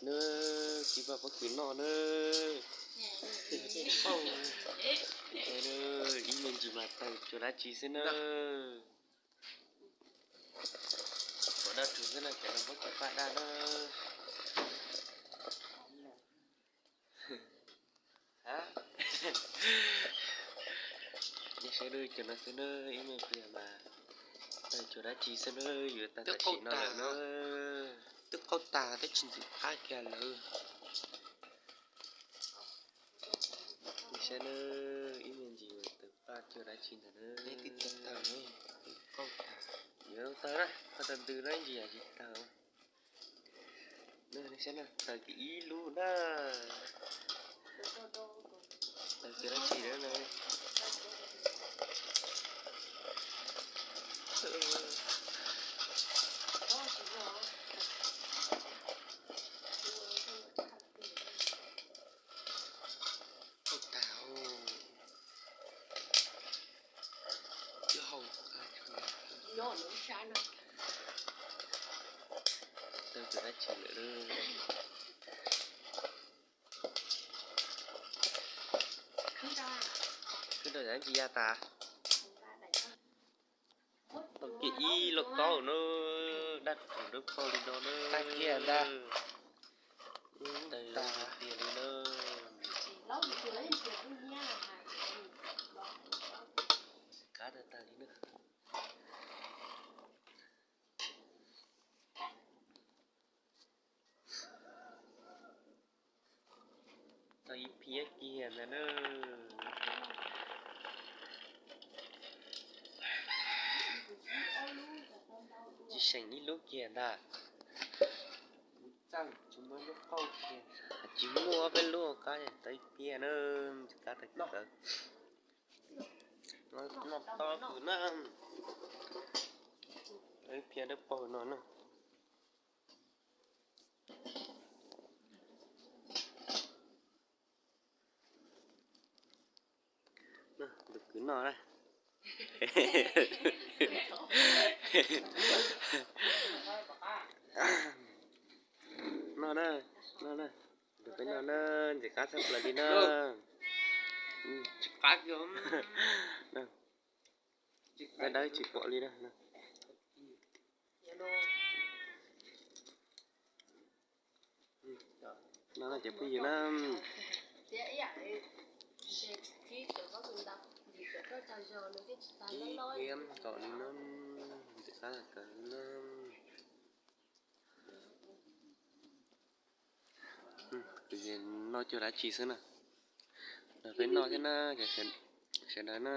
Na, tsis pom pob kws noj na. Ib me ntsis mas tawg cuag dab tsi xwb na. Pom dab tsi xwb na, cov no pob kws paj daj na. Nej saib cov no xwb na, ib me pliag mas tawg cuag dab tsi xwb na, yuav tag tam sim no lawm na. Twb qaug tag twb tsis ntxim qab kiag lawm. Nej saib na, ib me ntsis mas tawg paj cuag dab tsi ntawd na. Twb qaug tag, yuav tawg na, qaug tag ntws na, ib ntsis yam tsis tawg. Nej saib na, tawg kiag ib lub na. Tawg kiag dab tsi na. Qaug tag, lub hau. Tawg cuag dab tsi lawm. Khwb rau dab tsi ya tas. Tau kiag ib lub kaub na, daj rhuv dawb paug li no na. Tag kiag ntag. Tawg tiag li na. Kab tag tag li na. Tau ib phiab kiag ntag na. Tsis seem ib lub kiag ntag. Tsis muaj ob peb lub kab tau ib phiab na. Kab tag kawg. Noj tob kws na. Ib phiab dawb paug no na. Tus kwv noj na. Noj na, noj na. Tus kwv noj na, ntxim qab tshaj plaws li na. Dawb dawb tsis pom li na. No cov phooj ywg na, ib phiab kaum li no, ntxim qab kawg li na. Tus no cuag dab tsi xwb na. Los peb noj thiab na, sawv daws na.